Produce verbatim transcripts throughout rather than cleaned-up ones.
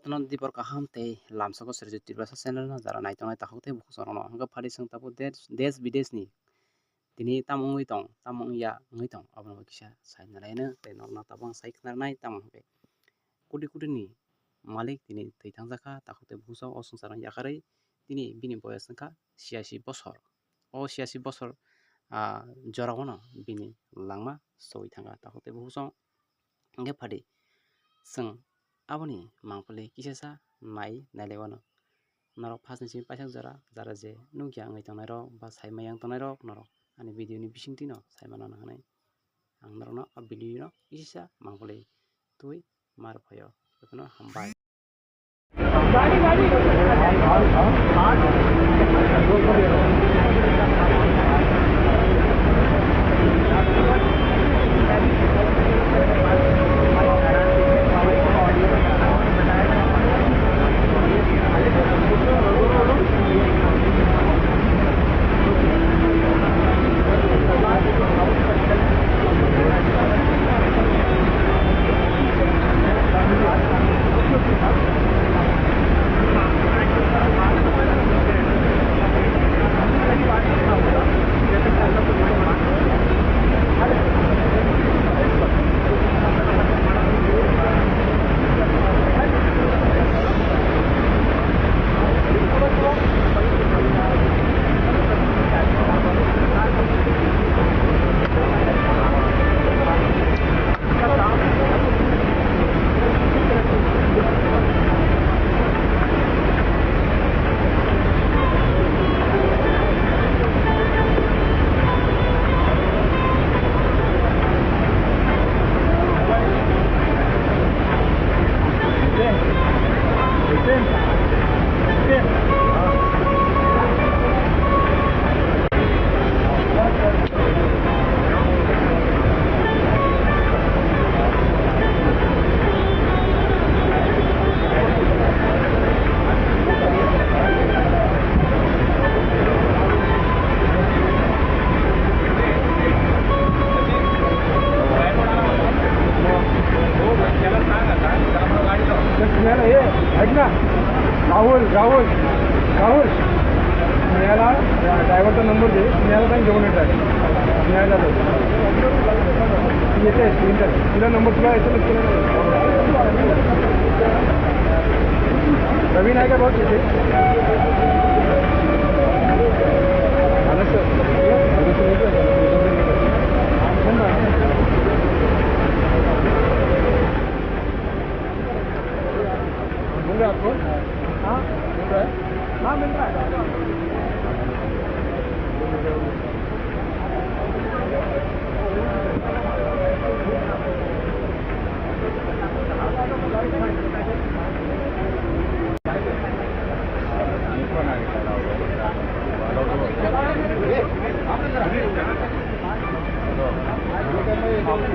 Jotono dibor kaham tei lamsoko Srijit Tiprasa channel no jara naitongnai takhuk tei bukhuk chwng rokno hwnkhe phadi chwng tabuk des, des bides ni tini tamo wngwi tong, tamo wngya wngwi tong, abono kisa sai nalaino tei norokno tabuk ang sai khna rwnai tamo hwnkhe koti koti ni malik tini thwi thangjakha takhuk tei bukhuk chwng o swngcharno yakarwi tini bini boyos wngkha siyasi bosor. O siyasi bosor, ah, jorao no bini langma soi thangkha takhuk tei bukhuk chwng. Hwnkhe phadi chwng aboni mangpili kisasa nai nailaiwano. Norok phasni simi paithak jora, jara je nukya wngwi tongnairok ba sai maya wng tongnairok norok ani video ni bisingtwino sai manna hwnwi ang norokno a video no kisasa mangpili twi mar phaio. Jotono hambai. Snehal, ये, हट ना। राहुल, राहुल, राहुल। स्नेहला, ड्राइवरचा नंबर दे, स्नेहला पण घेऊन येतात। स्नेहला दे। येते, येते. तुला नंबर तुला येतो ना, तुला नाही. रवीन आहे का बघ तिथे? आलं सर. मिल रहा आपको? हाँ, मिल रहा है। हाँ, मिल रहा है।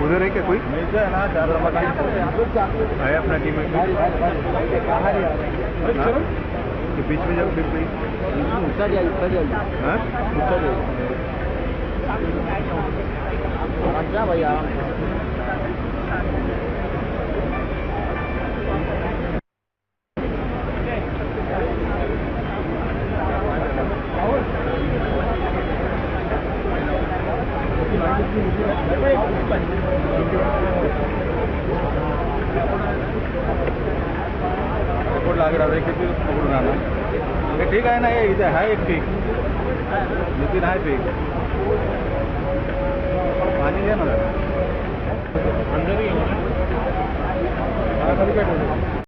उधर है क्या कोई? है अपना टीम में कोई? हाँ? तो बीच में जाओ फिर कोई। ऊंचा जाइए, ऊंचा जाइए। हाँ? ऊंचा जाइए। आराम से भाई, आराम से। पकड़ लाग रहा है, कितनी पकड़ रहा है? ये ठीक है ना, ये इधर है एक पीक, दो तीन है पीक, पानी है ना? अंदर ही है।